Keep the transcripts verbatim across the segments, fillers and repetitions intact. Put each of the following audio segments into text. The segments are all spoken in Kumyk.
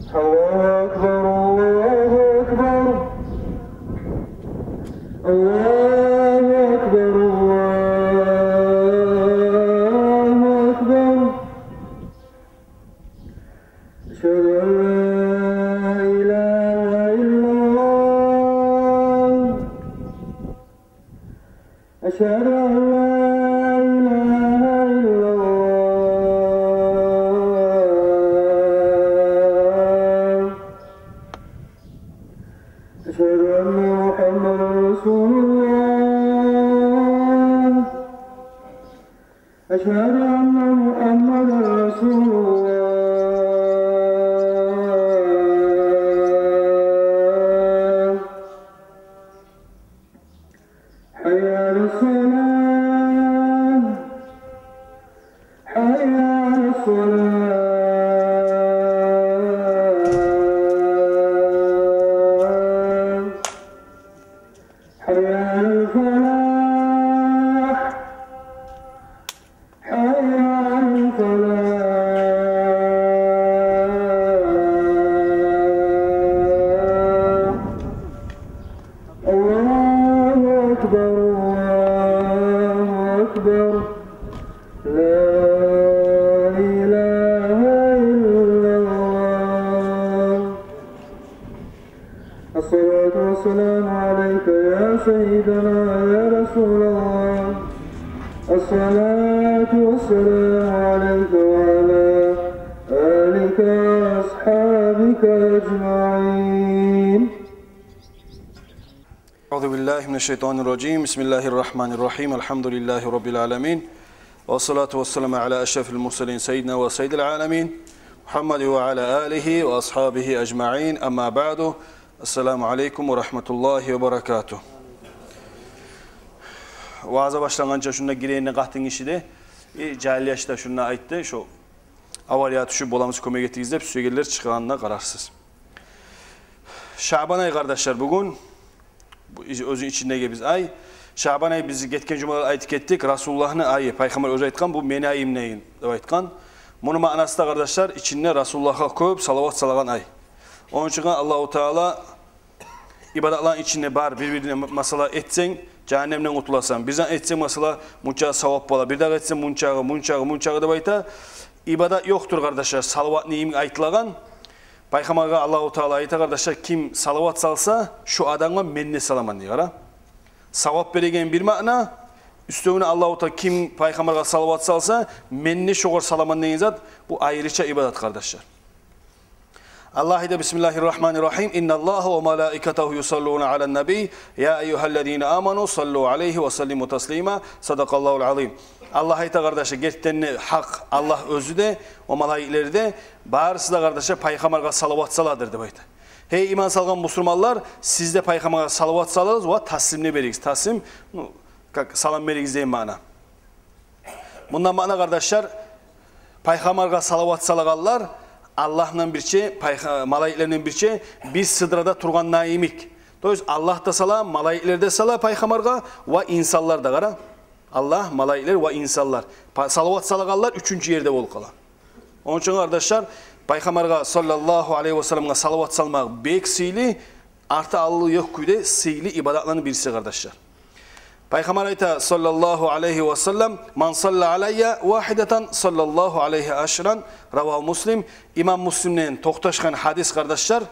الله أكبر، الله أكبر، الله أكبر، الله أكبر. أشهد أن لا إله إلا الله. أشهد أن لا إله إلا الله. أشهد أن محمدا رسول الله. أشهد أن محمدا رسول الله. حي على الصلاة. حي على الصلاة. حي على الفلاح. حي على الفلاح. الله أكبر، الله أكبر. لا إله إلا الله. الصلاة والسلام عليك يا سيدنا يا رسول الله. الصلاة والسلام عليك وعلى آلك وأصحابك أجمعين. أعوذ بالله من الشيطان الرجيم. بسم الله الرحمن الرحيم. الحمد لله رب العالمين. والصلاة والسلام على أشرف المرسلين سيدنا وسيد العالمين محمد وعلى آله وأصحابه أجمعين. أما بعد. السلام عليكم ورحمة الله وبركاته. Ваъза башлангъанча шунда гирейин де къатын гиши де, э, жагьил яш да шунда айтды, шо авария тюшюп боламыз, кёмек этигиз деп, сюегенлер чыгъагъанына къарарсыз. Шаъбан ай, къардашлар, бугюн, бу из-, оьзюню ичиндеги биз ай. Шаъбан ай, биз гетген жумада айтып гетдик, Расулуллагьны айы, Пайхаммар оьзю айтгъан, бу мени айым дейин деп айтгъан. Муну маънасы да, къардашлар, ичинде Расулуллагьгъа кёп салават салагъан ай. Ону учун Аллагьу Таала ибадатланы ичинде бар, бир-бирине м-, масала этсенг, жагьаннемден къутуласан. Бир зат этсенг, масала, мунча савап бола. Бир дагъы этсенг, мунчагъы, мунчагъы, мунчагъы деп айта. Ибадат ёкъдур, къардашлар, салаватны йимик айтылагъан. Пайхаммаргъа Аллагьу Таала айта, къардашлар, ким салават салса, шо адамгъа мен де саламан дей, къара. Савап береген бир маъна, уьстевюне Аллагьу Таала ким Пайхаммаргъа салават салса, мен де шогъар саламан деген зат, бу айрыча ибадат, къардашлар. Аллагь айта: بسم الله الرحمن الرحيم. إن الله وملائكته يصلون على النبي يا أيها الذين آمنوا صلوا عليه وسلموا تسليما. صدق الله العظيم. Аллагь айта, къардашлар, гертиден де гьакъ Аллагь оьзю де, о малайиклери де, барысы да, къардашлар, Пайхаммаргъа салават саладыр деп айта. Гьей, иман салгъан бусурманлар, сиз де Пайхаммаргъа салават салыгъыз ва таслим де беригиз. Таслим, ну, как салам беригиз деген маъна. Мундан маъна, къардашлар, Пайхаммаргъа салават салагъанлар Аллагьдан бирче, пайха-, малайиклерден бирче бир сыдрада тургъанда йимик. То есть Аллагь да сала, малайиклер де сала Пайхаммаргъа ва инсанлар да, къара. Аллагь, малайиклер ва инсанлар. Па-, салават салагъанлар уьчюнчю ерде болуп къала. Ону учун, къардашлар, Пайхаммаргъа саллаллагьу алайгьи ва салламгъа салават салмакъ бек сыйлы, арты-алды ёкъ кюйде сыйлы ибадатланы бириси, къардашлар. Пайхаммар айта, саллаллагьу алайгьи ва саллам: من صلى علي واحدة صلى الله عليه عشرا. رواه مسلم. Имам Муслимден токъташгъан гьадис, къардашлар.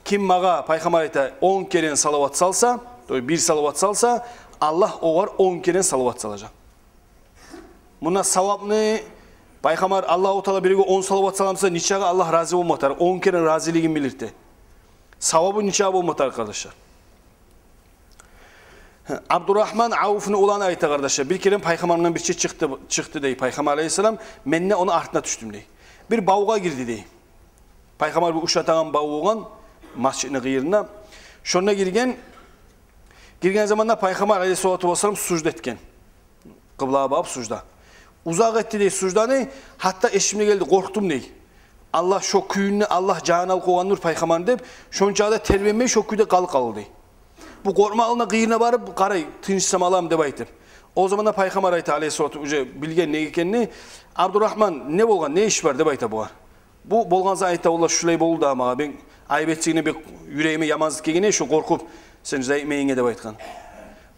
Ким магъа, Пайхаммар айта, он керен салават салса, то есть бир салават салса, Аллагь огъар он керен салават салажакъ. Муна савапны, Пайхаммар, Аллагьу Таала биревге он салават саламса, нечакъы Аллагь рази болма тарыкъ, он керен разилигин билирте. Савабы нечакъы болма тарыкъ, къардашлар. Абдурагьман Авфну уланы айта, къардашлар, бир керен Пайхаммар булан бирче чыкъды, чыкъды дей Пайхаммар алайгьиссалам, мен де ону артына тюшдюм дей. Бир бавгъа гирди дей. Пайхаммар бир ушатагъан бав болгъан, межитни къыйырында. Шонда гирген, гирген заманда Пайхаммар алайгьиссалату вассалам сужда этген. Къыблагъа багъып сужда. Узакъ этди дей сужданы, гьатта эсиме гелди, къоркъдум дей. Аллагь, шо кюйюнде Аллагь жанын алып къойгъандыр Пайхаммарны деп, шончакъы да тербенмей, шо кюйде къалып къалды дей. Бу къоркъмакъ алдында къыйырына барып къарай, тынч самалам деп айтып. О заманда Пайхаммар айта алайгьиссалату, уже билген не экенни: «Абдурагьман, не болгъан, не иш бар?» — деп айта бугъар. Бу болгъан сагьат айта: «Валлагь, шулай болду да магъа, мен айып этсегине бек юрегиме яман зат гелген эди, шу къоркъуп сен зат этмегенге», — деп айтгъан.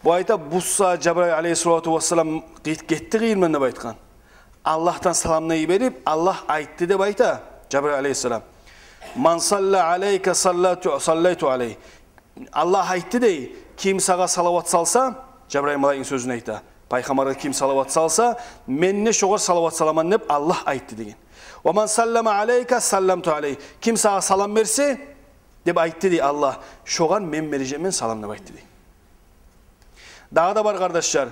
Бу айта: «Бу сагьат Жабрайыл алейгьиссалату вассалам гет-, гетди къыйырымдан», — деп айтгъан. Аллагьдан саламны йиберип, Аллагь айтды деп айта Жабрайыл алейгьиссалам: «Ман салла алейка саллату, саллайту алейгь». Аллагь айтды дей: «Ким сагъа салават салса», — Жабрайыл малайикни сёзюн айта, — «пайхаммаргъа ким салават салса, мен де шогъар салават саламан», — деп Аллагь айтды деген. «Ва ман саллама алейка салламту алейгь». «Ким сагъа салам берсе, — деп айтды дей Аллагь, — шогъар мен бережекмен салам», — деп айтды дей. Дагъы да бар, къардашлар.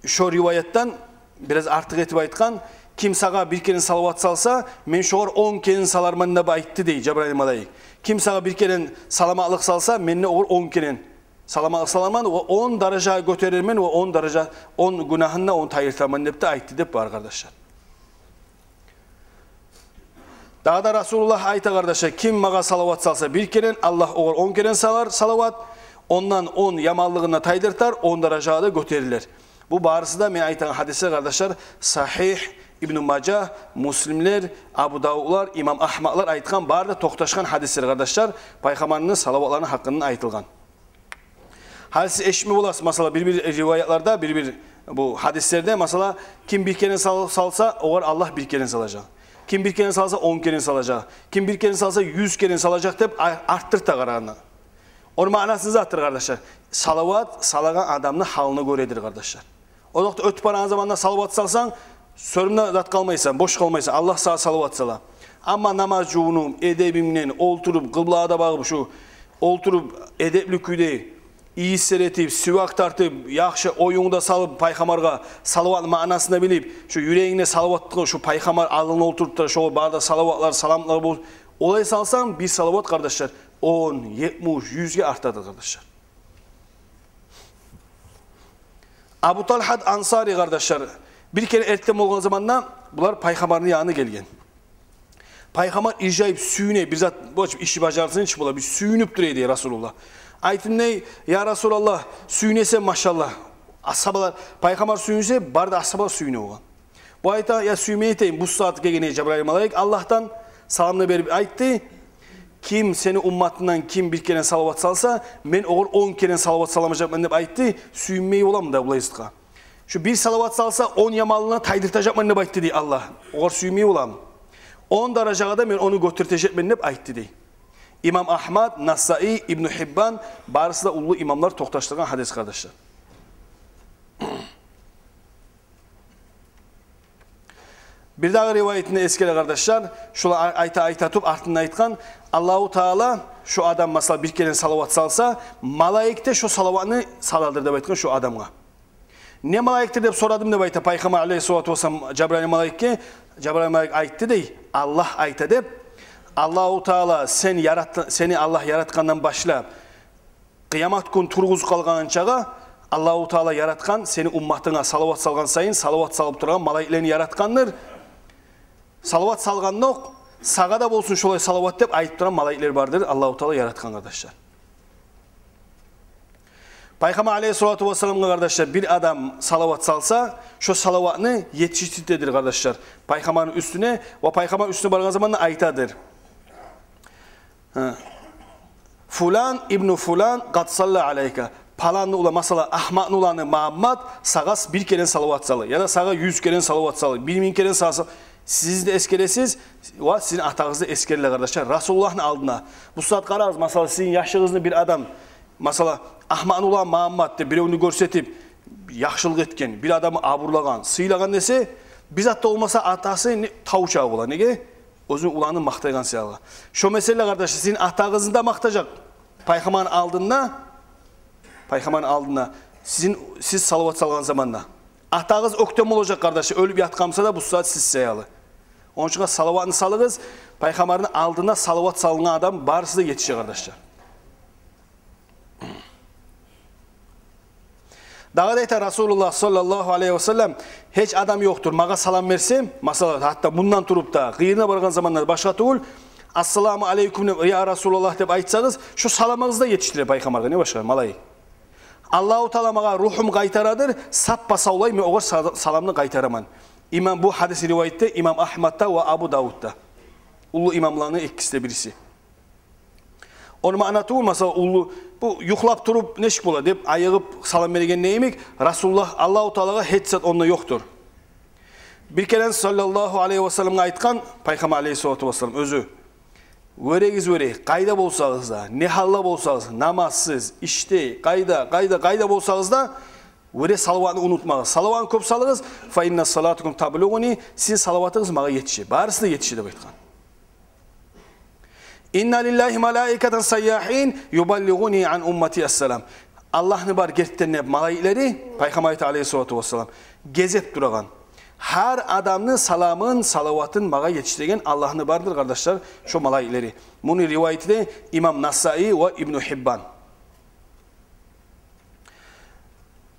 Шо риваятдан бираз артыкъ этип айтгъан: «Ким сагъа бир керен салават салса, мен шогъар он керен саларман», — деп айтды дей Жабрайыл малайик. «Ким сагъа бир керен саламатлыкъ салса, мен де огъар он керен саламатлыкъ саларман, ва он даража гётерермен, ва он даража, он гюнагьын да, он тайдыртарман», — деп де айтды деп бар, къардашлар. Дагъы да Расулуллагь айта, къардашлар: «Ким магъа салават салса бир керен, Аллагь огъар он керен салар салават, ондан он яманлыгъын да тайдыртар, он даража да гётерилер». Бу барысы да мен айтагъан гьадислер, къардашлар, Сагьигь, Ибну Мажа, Муслимлер, Абу Давудлар, имам Агьмадлар айтгъан, бары да токъташгъан гьадислер, къардашлар, пайхаммарны салаватларыны гьакъындан айтылгъан. Гьали сиз эшитме боласыз, масала, бир-бир риваятларда, бир-бир бу гьадислерде, масала, ким бир керен сал-, салса, огъар Аллагь бир керен салажакъ. Ким бир керен салса, он керен салажакъ. Ким бир керен салса, юз керен салажакъ деп ар-, артдырып да къарагъанда. Ону маънасы не затдыр, къардашлар? Салават салагъан адамны гьалына гёредир, къардашлар. О вакътиде оьтюп барагъан заманда салават салсанг, сёрюнде зат къалмайсан, бош къалмайсан. Аллагь сагъа салават сала. Амма намаз жувунуп, эдебингден олтуруп, къыблагъа да багъып, шу олтуруп, эдепли кюйде ийислер этип, сивак тартып, яхшы оюнгда салып, пайхаммаргъа салаватны маънасын да билип, шу юрегингде салават, шу пайхаммар алдында олтуруп да, шогъар бары да салаватлар, саламлар болуп, олай салсанг, бир салават, къардашлар, он, етмиш, юзге артады, къардашлар. Абу Талгьат Ансари, къардашлар, бир керен эртен болгъан заманда булар пайхаммарны янына гелген. Пайхаммар иржайып сююне, бир зат, бу иши бажарсын чы бола, бир сююнюп тура эди Расулуллагь. Айтдым дей: «Я Расулаллагь, сююнесен, машаллагь». Асгьабалар, пайхаммар сююнсе, бары да асгьабалар сююне болгъан. Бу айта: «Я, сюймей этейим, бу сагьат гелген эди Жабрайыл малайик Аллагьдан, саламны берип айтды: ким сени умматынгдан ким бир керен салават салса, мен огъар он керен салават салажакъман деп айтды, сююнмей боламан да булай затгъа. Шу бир салават салса, он яманлыгъын тайдыртажакъман деп айтды, дей, Аллагь. Огъар сююнмей боламан. Он даражагъа да мен ону гётертежекмен», — деп айтды, дей. Имам Агьмад, Насаи, Ибну Гьиббан, барысы да уллу имамлар токъташдыргъан гьадис, къардашлар. Бирдагъы риваятында эсгере, къардашлар, шулай айта-айта туруп, артында айтгъан: Аллагьу Таала, шу адам, масала, бир керен салават салса, малайик де шу салаватны саладыр деп айтгъан шу адамгъа. «Не малайикдир?» — деп сорадым, деп айта Пайхаммар алейгьиссалату вассалам Жабрайыл малайикге. Жабрайыл малайик айтды, дей, Аллагь айта деп: Аллагьу Таала, сен яратты-, сени Аллагь яратгъандан башлап, къыямат гюн тургъузуп къалгъанчагъа Аллагьу Таала яратгъан, сени умматынга салават салгъан сайын, салават салып турагъан малайиклени яратгъандыр. Салават салгъандокъ, сагъа да болсун шолай салават деп айтып турагъан малайиклер бардыр, Аллагьу Таала яратгъан, къардашлар. Пайхаммар алейгьиссалату вассаламгъа, къардашлар, бир адам салават салса, шо салаватны етишдиредир, къардашлар, Пайхаммарны уьстюне, ва Пайхаммар уьстюне баргъан заманда айтадыр: Гьа. «Фулан ибну фулан къад салла алейка». Паланны уланы, масала, Агьматны уланы Магьаммат сагъа бир керен салават салды, яда сагъа юз керен салават салды, бир минг керен салды. Сиз де эсгересиз, ва сизин атагъыз да эсгериле, къардашлар, Расулуллагьны алдына. Бу сагьат къарагъыз, масала, сизин яшыгъызны бир адам, масала, Агьматны уланы Магьаммат деп биревню гёрсетип, яхшылыкъ этген, бир адамны абурлагъан, сыйлагъан десе, бир зат да болмаса, атасы не, тав чагъы бола. Неге? Оьзюню уланын макътайгъан саялы. Шо масала, къардашлар, сизин атагъызны да макътажакъ Пайхаммарны алдында, Пайхаммарны алдында сизин, сиз салават салгъан заманда. Атагъыз оьктем болажакъ, къардашлар, оьлюп ятгъан буса да, бу сагьат сиз саялы. Ону учун салаватны салыгъыз, Пайхаммарны алдына салават салынгъан адам барысы да етише, къардашлар. Дагъы да айта Расулуллагь саллаллагьу алейгьи ва саллам: «Гьеч адам ёкъдур, магъа салам берсе, масала, гьатта мундан туруп да, къыйырына баргъан заманда башгъа тюгюл, „Ассаламу алейкум, я Расулаллагь“, деп айтсагъыз, шо саламыгъызны да етишдире Пайхаммаргъа, не башгъа, малайик. Аллагьу Таала магъа ругьум къайтарадыр, саппа савлай мен огъар са-, саламны къайтараман». Имам, бу гьадис риваятда имам Агьматда ва Абу Давудда. Уллу имамланы экиси де бириси. Ону маънасы тюгюл, масала, уллу, бу юхлап туруп нечик бола деп, айыгъып салам берген йимик, Расулуллагь, Аллагьу Таалагъа гьеч зат онда ёкъдур. Бир керен саллаллагьу алайгьи ва салламгъа айтгъан Пайхаммар алайгьиссалату вассалам оьзю: «Вёрегиз, вёре, къайда болсагъыз да, не гьалда болсагъыз, намазсыз, ишде, къайда, къайда, къайда болсагъыз да, вёре, салаватны унутмагъыз. Салаватны кёп салыгъыз. Фа инна салатакум таблугъуни, сизин салаватыгъыз магъа етише. Барысы да етише», — деп айтгъан. «Инна лиллагьи малаикатан сайяхин юбаллигъуни ан уммати ассалам». Аллагьны бар гертиден де малайиклери, Пайхаммар айта алайгьиссалату вассалам, гезип турагъан, гьар адамны саламын, салаватын магъа етишдиреген Аллагьны бардыр, къардашлар, шо малайиклери. Муну ривайаты да имам Насаи ва Ибну Хиббан.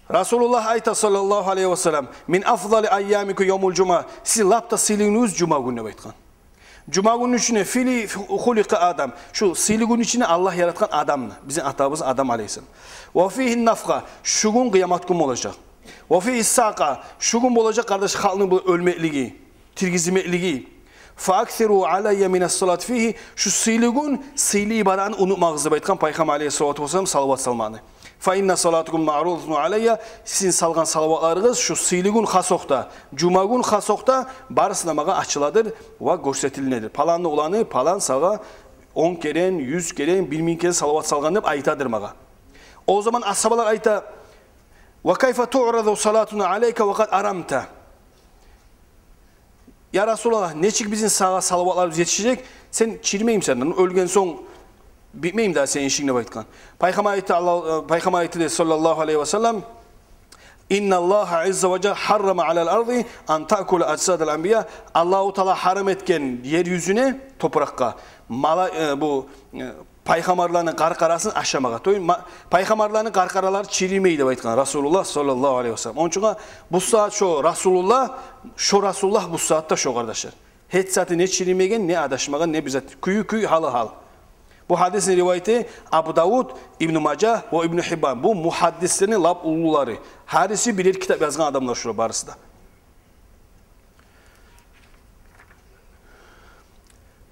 Расулуллагь айта саллаллагьу алайгьи ва саллам: «Мин афдали айямикум явмул жумуа». Сизин лап да сыйлы гюнюгюз жума гюн деп айтгъан. Жума гюнню ичине фигьи хуликъа Адам. Шу сыйлы гюнню ичине Аллагь яратгъан Адамны, бизин атабыз Адам алайгьиссалам. «Ва фигьи нафха», шу гюн къыямат гюн болажакъ. «Ва фигьи саакъа», шу гюн болажакъ, къардаш, халкъны бу оьлмеклиги, тиргизмеклиги. «Фа аксиру алайя минас салат фигьи», шу сыйлы гюн сыйлы ибадатны унутмагъыз деп айтгъан Пайхаммар алайгьиссалату вассалам салават салманы. «Фа инна салатакум маърудатун алайя», сизин салгъан салаватларыгъыз шу сыйлы гюн хас окъда, жума гюн хас окъда, барысы да магъа ачыладыр ва гёрсетилинедир. Паланны уланы палан сагъа он керен, юз керен, бир минг керен салават салгъан деп айтадыр магъа. О заман асгьабалар айта: «Ва кайфа туъраду салатуна алайка ва къад арамта?» «Я Расулаллагь, нечик бизин сагъа салаватларыбыз етишежек, сен чирмеймисен, оьлген сонг битмейми дагъы сени ишинг?» — деп айтгъан. Пайхаммар айта, Аллагь, э, Пайхаммар айта дей саллаллагьу алайгьи ва саллам: «Инналлагьа азза ва жалла гьаррама алал арди ан таъкула ажсадал анбия». Аллагьу Таала гьарам этген ер юзюне, топуракъгъа, мала-, э, бу, э, пайхаммарланы къаркъарасын ашамагъа. То есть, ма-, пайхаммарланы къаркъаралары чирмей деп айтгъан Расулуллагь саллаллагьу алайгьи ва саллам. Ону учун бу сагьат шо Расулуллагь, шо Расулуллагь бу сагьатда шо, къардашлар. Гьеч заты не чирмеген, не адашмагъан, не бир зат. Кюю кюй, гьалы гьал. Бу гьадисни ривайаты Абу Давуд, Ибну Мажа ва Ибну Хиббан. Бу мугьаддислени лап уллулары. Гьариси бирер китап язгъан адамлар шулар барысы да.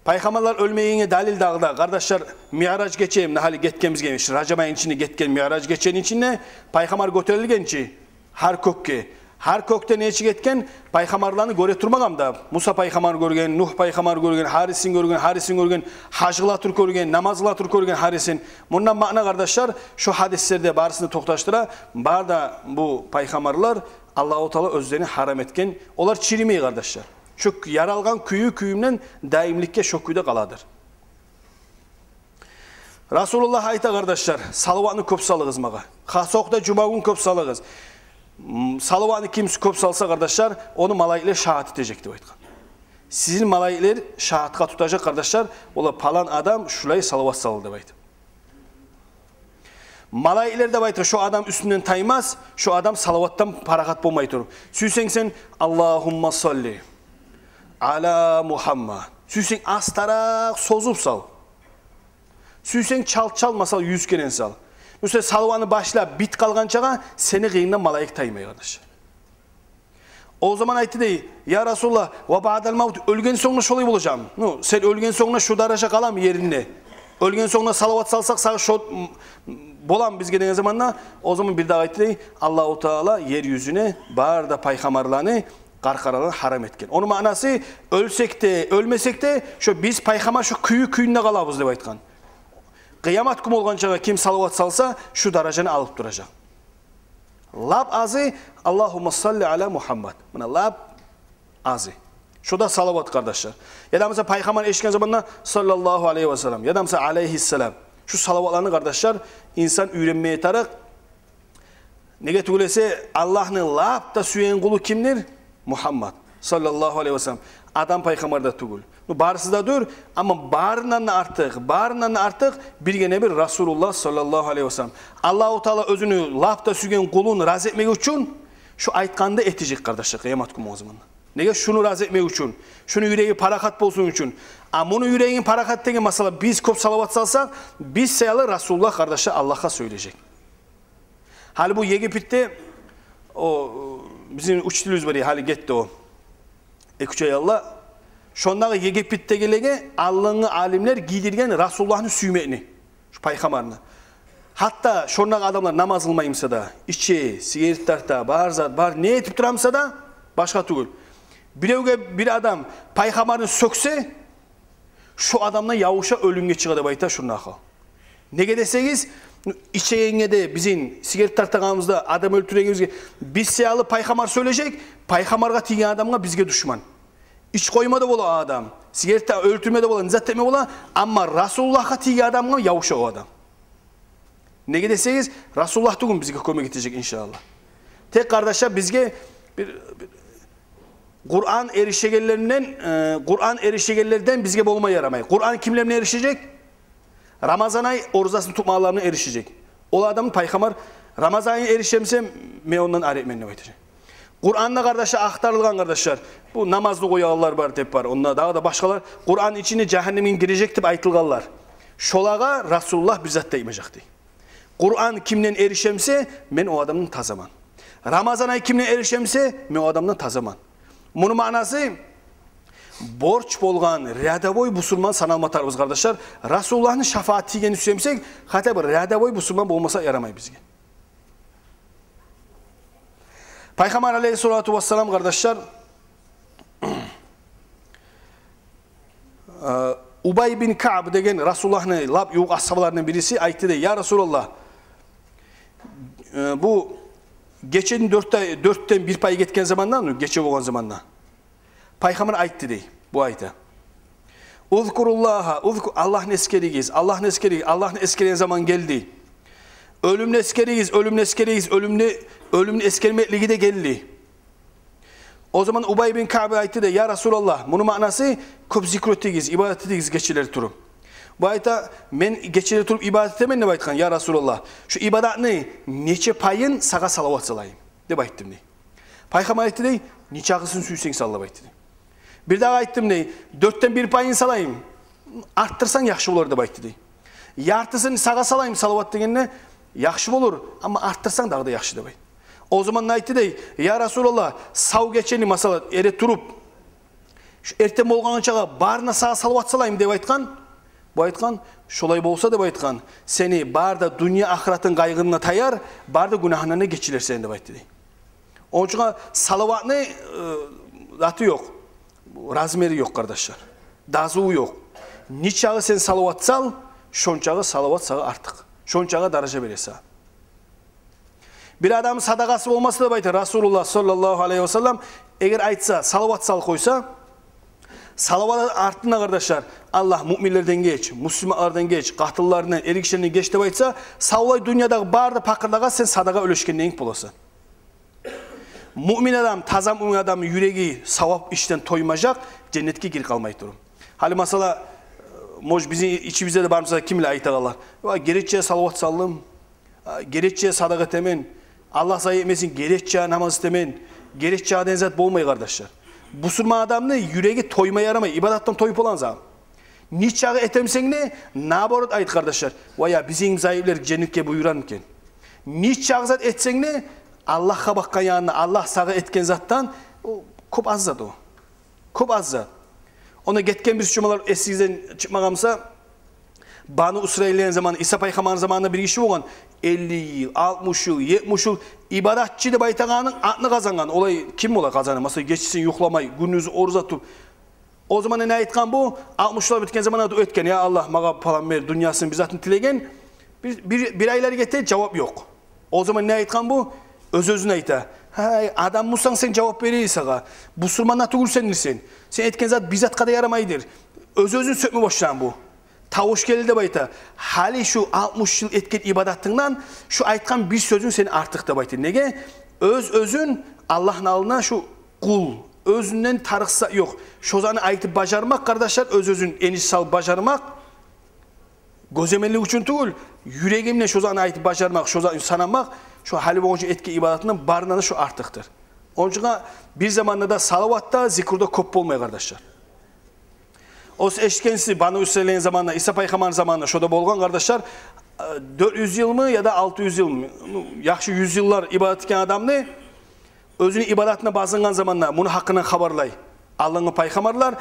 Пайхаммарлар оьлмегенге далил дагъы да, къардашлар, Миъраж гече, муна гьали гетгенбиз гелмиш, Ражаб айны ичинде гетген Миъраж гечени ичинде Пайхаммар гётерилген чи гьар кёкге. Гьар кёкде нечик гетген? Пайхаммарланы гёре турмагъан да. Муса пайхаммар гёрген, Нугь пайхаммар гёрген, гьарисин гёрген, гьарисин гёрген, гьаж къыла туруп гёрген, намаз къыла туруп гёрген гьарисин. Мундан маъна, къардашлар, шо гьадислерде барысын да токъташдыра, бары да бу пайхаммарлар Аллагьу Таала оьзлерине гьарам этген, олар чирмей, къардашлар. Шо яралгъан кюю кююнден даимликге шо кюйде къаладыр. Расулуллагь айта, къардашлар, салаватны кёп салыгъыз магъа. Хас окъда жума гюн кёп салыгъыз. М, салаватны ким кёп салса, къардашлар, ону малайиклер шагьат этежек деп айтгъан. Сизин малайиклер шагьатгъа тутажакъ, къардашлар, олар палан адам шулай салават салды деп айтып. Малайиклер деп айтгъан, шо адам уьстюнден таймас, шо адам салаватдан парахат болмай туруп. Сюйсенг сен: «Аллагьумма салли ала Мугьаммад». Сюйсенг астаракъ созуп сал. Сюйсенг чалт-чалт, масала, юз керен сал. Мисал, салаватны башлап битип къалгъанчагъа сени къырыйынгдан малайик таймай, къардаш. О заман айтды дей: «Я Расулуллагь, ва баъдал мавт, оьлген сонг да шолай болажакъмы? Ну, сен оьлген сонг да шу даража къаламы еринде? Оьлген сонг да салават салсакъ, сагъа шо, м, боламы бизге?» — деген заманда, о заман бир дагъы айтды дей: «Аллагьу Таала ер юзюне бары да пайхаммарланы къаркъараларын гьарам этген». Ону маънасы, оьлсек де, оьлмесек де, шо биз пайхаммар шо кюю кююнде къалабыз деп айтгъан. Къыямат гюн болгъанчагъа ким салават салса, шу даражаны алып туражакъ. Лап азы: «Аллагьумма салли ала Мугьаммад». Муна лап азы. Шо да салават, къардашлар. Яда, мисал, пайхаммар эшитген заманда: «Саллаллагьу алайгьи ва саллам», яда, мисал, «алайгьиссалам». Шу салаватланы, къардашлар, инсан уьйренмеге тарыкъ. Неге тюгюл эсе, Аллагьны лап да сюеген къулу кимдир? Мугьаммад саллаллагьу алайгьи ва саллам. Адам пайхаммар да тюгюл. Ну, барысы да дюр, амма барындан да артыкъ, барындан да артыкъ биргине-бир Расулуллагь саллаллагьу алайгьи ва саллам. Аллагьу Таала оьзюню лап да сюеген къулун рази этмек учун шу айтгъанны этежек, къардашлар, къыямат гюн болгъан заманда. Неге? Шуну рази этмек учун, шуну юреги парахат болсун учун. А муну юрегин парахат этеген, масала, биз кёп салават салсакъ, биз саялы Расулуллагь, къардашлар, Аллагьгъа сёйлежек. Гьали бу Египетде о, бизин учителибиз бар эди, гьали гетди о. Эки-уьч ай алда Шондагъы Египетдегилеге алдынгъы алимлер гийдирген Расулуллагьны сюймекни, шо пайхаммарны. Гьатта шондагъы адамлар намаз къылмай буса да, иче, сигарет тарта, бар зат бар, не этип тура буса да, башгъа тюгюл. Биревге бир адам пайхаммарны сёксе, шо адамдан явуша оьлюмге чыгъа деп айта шондагъы. Неге десегиз, ичегенге де, бизин сигарет тартагъаныбызда, адам оьлтюрегенибизге, биз саялы пайхаммар сёйлежек, пайхаммаргъа тийген адамгъа, бизге душман. Ич къойма да бола о адам, сигарет де оьлтюрме де бола, не зат этме бола, амма Расулуллагьгъа тийген адамгъа явуша о адам. Неге десегиз, Расулуллагь тюгюл бизге кёмек этежек, иншааллагь. Тек, къардашлар, бизге бир, бир Къуран эришегенлерден, э, Къуран эришегенлерден бизге болма ярамай. Къуран кимлер булан эришежек? Рамазан ай оразасын тутмагъанлар булан эришежек. Ол адам пайхаммар, Рамазан ай эришемсе, мен ондан арекмен деп айтажакъ. Къуранда, къардашлар, ахтарылгъан, къардашлар. Бу намазны къоягъанлар бар деп бар. Онда дагъы да башгъалар. Къуран ичинде жагьаннемге гирежек деп айтылгъанлар. Шолагъа Расулуллагь бир зат да айтмажакъ дей. Къуран кимден эришемсе, мен о адамдан тазаман. Рамазан ай кимден эришемсе, мен о адамдан тазаман. Муну маънасы, борч болгъан рядовой бусурман саналма тарыкъбыз, къардашлар. Расулуллагьны шафааты тийгенни сюемсек, хотя бы рядовой бусурман болмаса ярамай бизге. Пайхаммар алейгьиссалату вассалам, къардашлар, э, Убай бин Каъб деген Расулуллагьны лап ювукъ асгьабаларындан бириси айтды дей: «Я Расулаллагь, э, бу гечени дёртте, дёрттен бир пай гетген заманда, ну, гече болгъан заманда, пайхаммар айтды дей, бу айта: "Узкуруллагьа, узку-, Аллагьны эсгеригиз, Аллагьны эсгеригиз, Аллагьны эсгерген заман гелди. Оьлюмню эсгеригиз, оьлюмню эсгеригиз, оьлюмню, оьлюмню эсгермеклиги де гелди"». О заман Убай бин Каъб айтды дей: «Я Расулаллагь, муну маънасы, кёп зикру этигиз, ибадат этигиз гечелер туруп». Бу айта: «Мен гечелер туруп ибадат этемен, — деп айтгъан, — я Расулаллагь. Шу ибадатны нече пайын сагъа салават салайым?» — деп айтдым дей. Пайхаммар айтды дей: «Нечакъысын сюйсенг сал», — деп айтды дей. Бирдагъы айтдым дей: «Дёрттен бир пайын салайым, артдырсанг яхшы болар», — деп айтды дей. «Яртысын сагъа салайым салават дегенде, яхшы болур, амма артдырсанг дагъы да яхшы», — деп айтды. О заман айтды дей: «Я Расулаллагь, сав гечени, масала, эретуруп, шу эртен болгъанчагъа барына сагъа салават салайым», — деп айтгъан. Бу айтгъан: «Шолай болса, — деп айтгъан, — сени бары да дюнья ахыратынг къайгъындан таяр, бары да гюнагьынгдан да гечилер сени», — деп айтды дей. Ону учун салаватны, э, заты ёкъ, размери ёкъ, къардашлар. Дазуву ёкъ. Нечакъы сен салават сал, шончакъы салават сагъа артыкъ. Шончакъы даража бере сагъа. Бир адамны садагъасы болмаса деп айта Расулуллагь саллаллагьу алайгьи ва саллам, эгер айтса, салават салып къойса, салават артында, къардашлар, «Аллагь, муъминлерден геч, муслиманлардан геч, къатынларындан, эркишилерден геч» деп айтса, савлай дюньядагъы бары да пакъырлагъа сен садагъа уьлешгенден йимик боласан. Муъмин адам, таза муъмин адамны юреги савап ишден тоймажакъ, женнетге гирип къалмай туруп. Гьали масала, может, бизин ичибизде де бар, масала, кимлер айтагъанлар: «Ва, герекче салават салдым, а, герекче садагъа этемен, Аллагь зая этмесин, герекче намаз этемен, герекче» деген зат болмай, къардашлар. Бусурман адамны юреги тойма ярамай, ибадатдан тоюп болагъан зат. Нечакъы этемсенг де, наоборот, айт, къардашлар: «Ва, я, бизин зайыплар женнетге буюрармы экен?» Нечакъы зат этсенг де, Аллагьгъа бакъгъан янында, Аллагь сагъа этген затдан, о кёп аз зат о. Кёп аз зат. Онда гетген бир жумалар эсигизден чыкъмагъан буса, Бану Исраил деген заманы, Иса пайхаммарны заманында бир гиши болгъан, элли йыл, алтмыш йыл, етмиш йыл ибадатчы деп айтагъанны атны къазангъан. Олай ким бола къазана? Масала, гечесин юхламай, гюндюз ораза тутуп. О заман не айтгъан бу? Алтмыш йыллар битген заманда дуа этген: «Я Аллагь, магъа палан бер», дюньясын, бир затын тилеген. Бир, бир, бир айлар гете, жавап ёкъ. О заман не айтгъан бу? Оьз-оьзюне айта: «Гьай, адам бусанг, сен жавап берер эдинг сагъа. Бусурман да тюгюлсендир сен. Сен этген зат бир затгъа да ярамайдыр». Оьз-оьзюн сёкме башлагъан бу. Тавуш гелди деп айта: «Гьали шу алтмыш йыл этген ибадатынгдан шу айтгъан бир сёзюнг сени артыкъ», — деп айта. Неге? Оьз-оьзюн Аллагьны алдына шу къул, оьзюнден тарыкъ зат ёкъ. Шо затны айтып бажармакъ, къардашлар, оьз-оьзюн эниш салып бажармакъ, гёземеллик учун тюгюл, юрегимден шо затны айтып бажармакъ, шо затны санамакъ, шо гьали болгъунча этген ибадатынгдан барындан да шо артыкъдыр. Ону учун бир заманда да салават да, зикру да кёп болмай, къардашлар. О сиз эшитгенсиз, Бану Исраил деген заманда, Иса пайхаммарны заманында шо да болгъан, къардашлар, э, дёрт юз йылмы яда алты юз йылмы, ну, яхшы юз йыллар ибадат этген адамны, оьзюню ибадатына базынгъан заманда, муну гьакъындан хабарлай алдынгъы пайхаммарлар,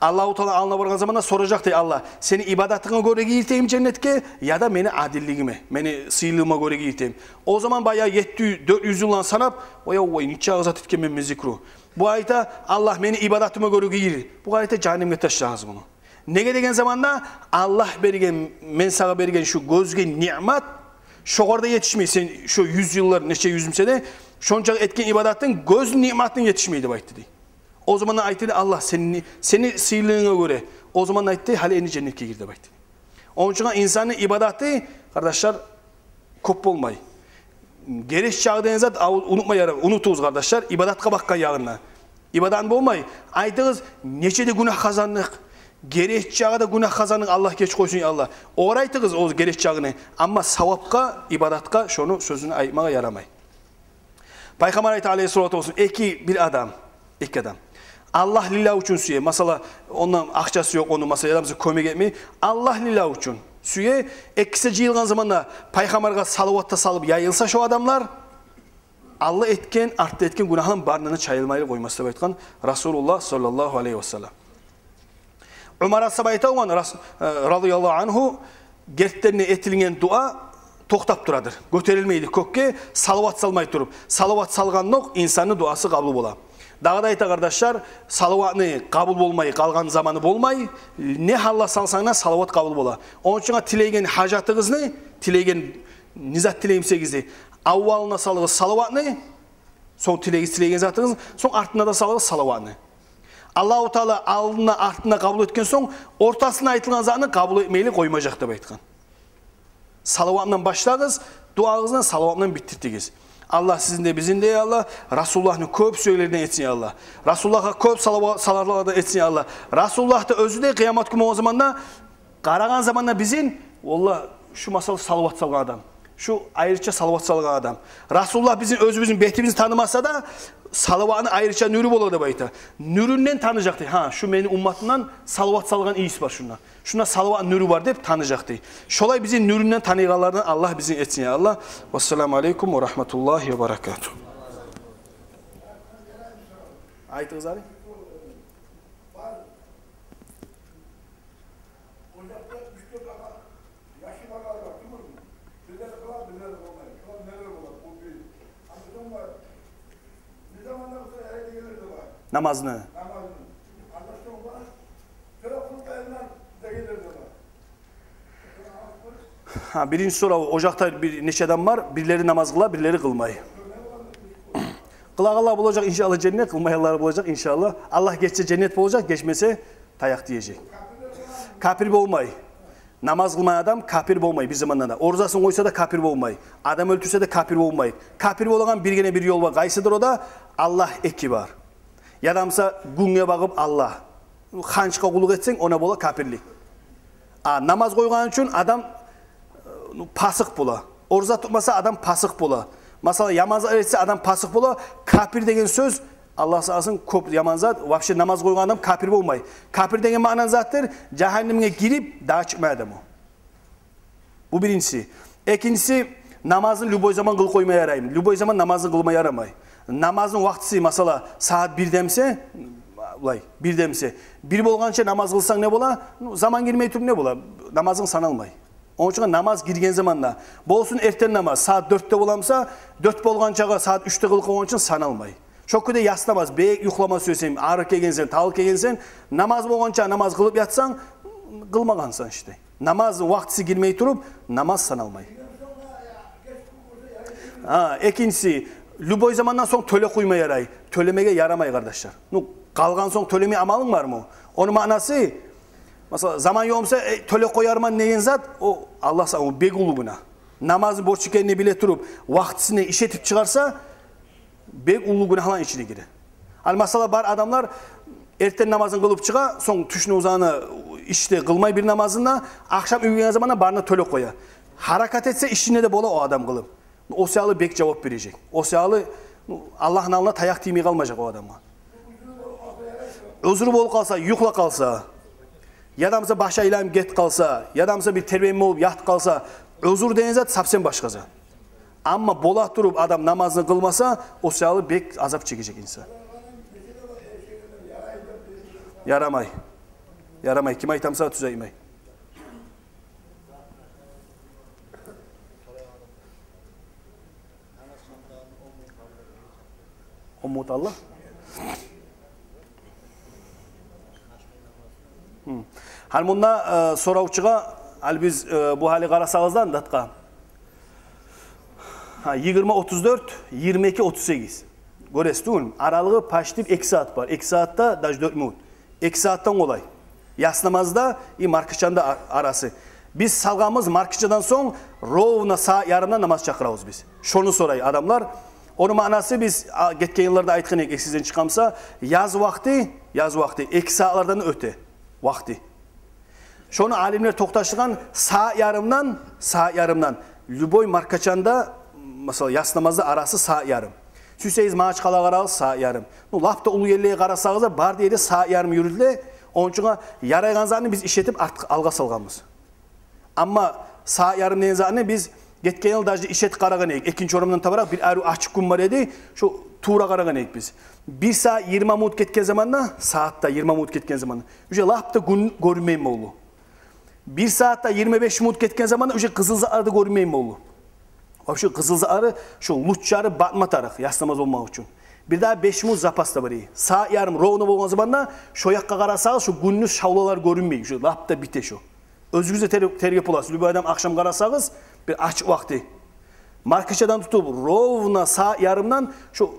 Аллагьу Таала алдына баргъан заманда соражакъ дей: «Аллагь, сени ибадатынга гёре гиртейим женнетге, яда мени адиллигиме, мени сыйлылыгъыма гёре гиртейим?» О заман баягъы етти, дёрт юз йылдан санап: «Вай, вай, нечакъы зат этгенмен мен зикру». Бу айта: «Аллагь, мени ибадатыма гёре гир». Бу айта: «Жагьаннемге ташлагъыз муну». Неге деген заманда: «Аллагь берген, мен сагъа берген шу гёзге ниъмат, шогъар да етишмей сен шу юз йыллар, нече юз йыл эсе де, шончакъы этген ибадатынг гёз ниъматынга етишмей», — деп айтды дей. О заманда айтды: «Аллагь, сени, сени сыйлылыгъынга гёре». О заманда айтды: «Гьали энни женнетге гир», — деп айтды. Ону учун инсанны ибадаты, къардашлар, кёп болмай. Герек чагъы деген зат, ав-, унутма яра-, унутугъуз, къардашлар, ибадатгъа бакъгъан ягъында. Ибадат болмай. Айтыгъыз: «Нече де гюнагь къазандыкъ. Герек чагъы да гюнагь къазандыкъ, Аллагь геч къойсун, я Аллагь». Огъар айтыгъыз о герек чагъыны. Амма савапгъа, ибадатгъа шону сёзюн айтмагъа ярамай. Пайхаммар айта, алейгьиссалату вассалам, эки бир адам, эки адам Аллагь лиллагь учун сюе. Масала, ондан акъчасы ёкъ, ону, масала, адамгъа кёмек этмей. Аллагь лиллагь учун сюе. Экиси жыйылгъан заманда пайхаммаргъа салават да салып яйылса шо адамлар, алда этген, артда этген гюнагьланы барын да чайылмайлы къоймас деп айтгъан Расулуллагь саллаллагьу алайгьи вассаллам. Умар асгьаб айта болгъан, рас-, э, радияллагьу ангьу, гертиден этилген дуа токътап турадыр. Гётерилмейди кёкге салават салмай туруп. Салават салгъандокъ инсанны дуасы къабул бола. Дагъы да айта, къардашлар, салаватны къабул болмай къалгъан заманы болмай. Не гьалда салсанг да салават къабул бола. Ону учун тилейген гьажатыгъызны, тилейген не зат тилеймисегиз де, аввалына салыгъыз салаватны, сонг тилегиз тилейген затыгъызны, сонг артына да салыгъыз салаватны. Аллагьу Таала алдына, артына къабул этген сонг, ортасына айтылгъан затны къабул этмейли къоймажакъ деп айтгъан. Салаватдан башлагъыз, дуагъызны салаватдан битдиртигиз. Аллагь сизин де, бизин де, я Аллагь, Расулуллагьны кёп сюегенлерден этсин, я Аллагь. Расулуллагьгъа кёп салава-, саларлардан этсин, я Аллагь. Расулуллагь да оьзю де къыямат гюн болгъан заманда, къарагъан заманда бизин, валлагь, шу, масала, салават салгъан адам, шу айрыча салават салгъан адам. Расулуллагь бизин оьзюбюзню бетибизни танымаса да, салаватны айрыча нюрю бола деп айта. Нюрюнден таныжакъ дей. Гьа, шу мени умматымдан салават салгъан ийис бар шунда. Шунда салават нюрю бар деп таныжакъ дей. Шолай бизин нюрюнден таныйгъанлардан Аллагь бизин этсин, я Аллагь. Вассаламу алейкум ва рагьматуллагьи ва баракатугь. Айтыгъыз гьали. Намазны. Гьа, биринчи сорав, о якъда бир нече адам бар, бирлери намаз къыла, бирлери къылмай. Къылагъанлар болажакъ, иншааллагь, женнет, къылмайгъанлар болажакъ, иншааллагь. Аллагь гечсе, женнет болажакъ, гечмесе, таякъ тиежек. Капир болмай. Намаз къылмай адам капир болмай бир заманда да. Оразасын къойса да капир болмай. Адам оьлтюрсе де капир болмай. Капир болагъан биргине бир ёл бар. Къайсыдыр о да? Аллагь эки бар. Яда буса гюнге багъып Аллагь. Ханчгъа къуллукъ этсенг, она бола капирлик. А намаз къойгъан учун адам, э, пасыкъ бола. Ораза тутмаса, адам пасыкъ бола. Масала, яман зат этсе, адам пасыкъ бола. Капир деген сёз, Аллагь сакъласын, кёп яман зат. Вообще намаз къойгъан адам капир болмай. Капир деген маъна затдыр, жагьаннемге гирип дагъы чыкъмай адам о. Бу биринчиси. Экинчиси, намазын любой заман къылып къойма яраймы? Любой заман намазын къылма ярамай. Намазны вакътиси, масала, сагьат бирде буса, булай, бирде буса, бир болгъанча намаз къылсанг не бола? Ну, заман гирмей туруп не бола? Намазынг саналмай. Ону учун намаз гирген заманда болсун, эртен намаз сагьат дёртде бола буса, дёрт болгъанчагъа сагьат уьчде къылып къойгъан учун саналмай. Шо кюйде яссы намаз, бек юхлама сюесен, арыгъып гелгенсен, талып гелгенсен, намаз болгъанча намаз къылып ятсанг, къылмагъансан ишде. Намазны вакътиси гирмей туруп, намаз саналмай. Гьа, экинчиси, любой замандан сонг тёлеп къойма ярай. Тёлемеге ярамай, къардашлар. Ну, къалгъан сонг тёлемей амалынг бармы? Ону маънасы, масала, заман ёкъ буса, э, тёлеп къоярман деген зат, о, Аллагь сакъ, о бек уллу гюнагь. Намазны борч экенин биле туруп, вакътисинде иш этип чыгъарса, бек уллу гюнагьланы ичине гире. Ал масала, бар адамлар эртен намазын къылып чыгъа, сонг тюшню узагъына ишде къылмай бир намазын да, ахшам уьйге гелген заманда барына тёлеп къоя. Гьаракат этсе, ишинде де бола о адам къылып. О саялы бек жавап бережек. О саялы, ну, Аллагьны алдына таякъ тиймей къалмажакъ о адамгъа. Узру болуп къалса, юхлап къалса, яда буса башы айланып гетип къалса, яда буса бир тербенме болуп ятып къалса, узру деген зат совсем башгъа зат. Амма бола туруп адам намазын къылмаса, о саялы бек азап чегежек инсан. Ярамай. Ярамай, ким айтамса тюз айтмай. Умут Аллагь. Гьм. Гьали мунда, э, соравчугъа, гьали биз, э, бу гьали къарасагъыз да андатгъа. Гьа, йигирма отуз дёрт, йигирма эки отуз сегиз. Гёресиз тюгюлмю? Аралыгъы почти эки сагьат бар. Эки сагьат да даже дёрт минут. Эки сагьатдан къолай. Яс намазда и маркачаны да а-, арасы. Биз салгъанбыз маркачадан сонг ровно сагьат ярымда намаз чакъырабыз биз. Шону сорай адамлар. Ону маънасы биз, а, гетген йылларда айтгъан эдик, эсигизден чыкъмаса, яз вакъти, яз вакъти эки сагьатлардан оьте вакъти. Шону алимлер токъташдыргъан сагьат ярымдан, сагьат ярымдан. Любой маркачаны да, масала, яс намазда арасы сагьат ярым. Сюйсегиз Магьачкъалагъа къарагъыз, сагьат ярым. Ну, лап да уллу ерлеге къарасагъыз да, бар ерде сагьат ярым юрюле. Ону учун ярайгъан затны биз иш этип артгъа, алгъа салгъанбыз. Амма сагьат ярым деген затны биз гетген йыл даже иш этип къарагъан эдик. Экинчи орамдан табаракъ бир арив ачыкъ гюн бар эди. Шо тувра къарагъан эдик биз. Бир сагьат йигирма минут гетген заманда, сагьатда йигирма минут гетген заманда, уже лап да гюн гёрюнмейин болду. Бир сагьатда йигирма беш минут гетген заманда уже къызыл затлар да гёрюнмейин болду. Вообще къызыл затлары, шо лучлары батма тарыкъ, яс намаз болмакъ учун. Бир дагъы беш минут запас да бар эди. Сагьат ярым ровно болгъан заманда шо якъгъа къарасагъыз, шо гюнню шавлалары гёрюнмей, шо лап да бите шо. Оьзюгюз де тер-, тергеп боласыз. Любой адам ахшам къарасагъыз, бир ачыкъ вакъти. Маркачадан тутуп, ровно сагьат ярымдан шо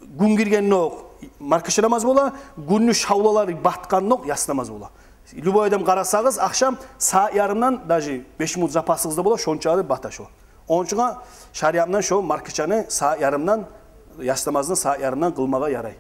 гюн гиргендокъ маркача намаз бола, гюнню шавлалары батгъандокъ яс намаз бола. Любой адам къарасагъыз, ахшам сагьат ярымдан даже беш минут запасыгъыз да бола, шончакъы бата шо. Ону учун шариатдан шо маркачаны сагьат ярымдан, яс намазны сагьат ярымдан къылмагъа ярай.